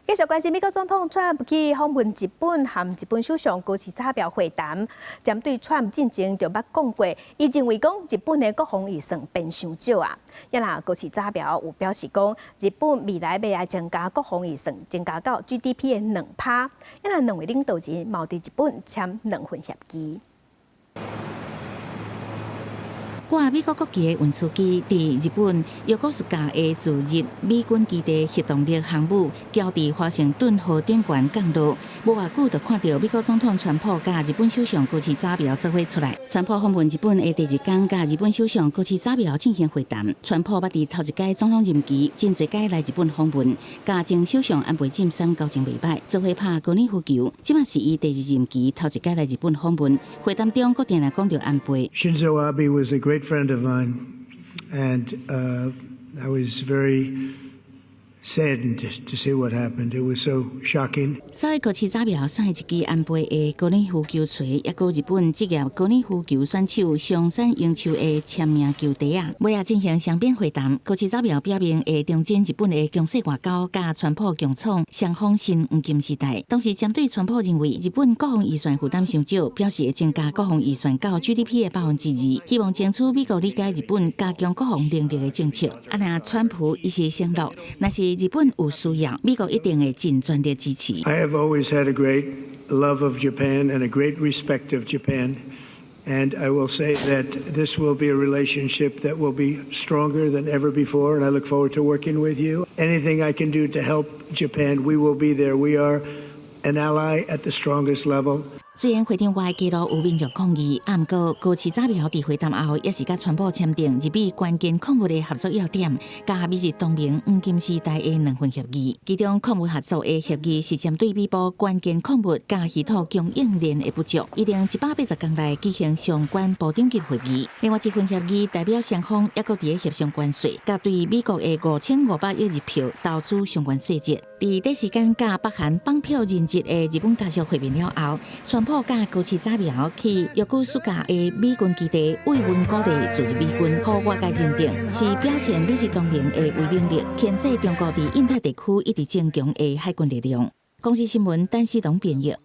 繼續關心美國總統川普去訪問日本，和日本首相高市早苗會談。針對川普進前就捌講過，伊認為講日本的國防預算變傷少啊。啊若高市早苗有表示講，日本未來欲愛增加國防預算，增加到 GDP 的2趴。啊若兩位領導人嘛佇日本簽兩份協議。掛美國國旗的運輸機佇日本約古斯加的駐日美軍基地核動力航母喬治華盛頓號頂懸降落，無偌久就看著美國總統川普佮日本首相高市早苗做伙出來。川普訪問日本的第二工，佮日本首相高市早苗進行會談。川普捌佇頭一屆總統任期真濟擺來日本訪問，佮前首相安倍晉三交情袂䆀，做伙拍高爾夫球。這馬是伊第二任期頭一擺來日本訪問，會談中閣定定講著安倍。 Shinzo Abe was a great friend of mine, and I was very saddened to see what happened. It was so shocking. 所以高市早苗送一支安倍的高爾夫球錘，抑閣日本職業高爾夫球選手松山英樹的簽名球袋仔。尾仔進行雙邊會談，高市早苗表明會重振日本的強勢外交，佮川普共創雙方新黃金時代。同時針對川普認為日本國防預算負擔傷少，表示會增加國防預算到 GDP 的2%，希望爭取美國理解日本加強國防能力的政策。啊，若川普伊是承諾，若是日本有需要，美國一定會盡全力支持。 I have always had a great love of Japan and a great respect of Japan. And I will say that this will be a relationship that will be stronger than ever before. And I look forward to working with you. Anything I can do to help Japan, we will be there. We are an ally at the strongest level. 雖然會場外街路有民眾抗議，啊，毋過高市早苗佇會談後，也是佮川普簽訂日美關鍵礦物的合作要點，佮美日同盟黃金時代的兩份協議。其中礦物合作的協議是針對美國關鍵礦物佮稀土供應鏈的不足，預定180工內舉行相關部長級會議。另外一份協議代表雙方抑閣佇咧協商關稅，佮對美國的5500億日票投資相關細節。佇短時間佮北韓綁票人質的日本家屬會面了後，川普佮高市早苗去約古斯加的美軍基地慰問鼓勵駐日美軍，予外界認定是表現美日同盟的威猛力，牽制中國佇印太地區一直增強的海軍力量。公視新聞，陳思東編譯。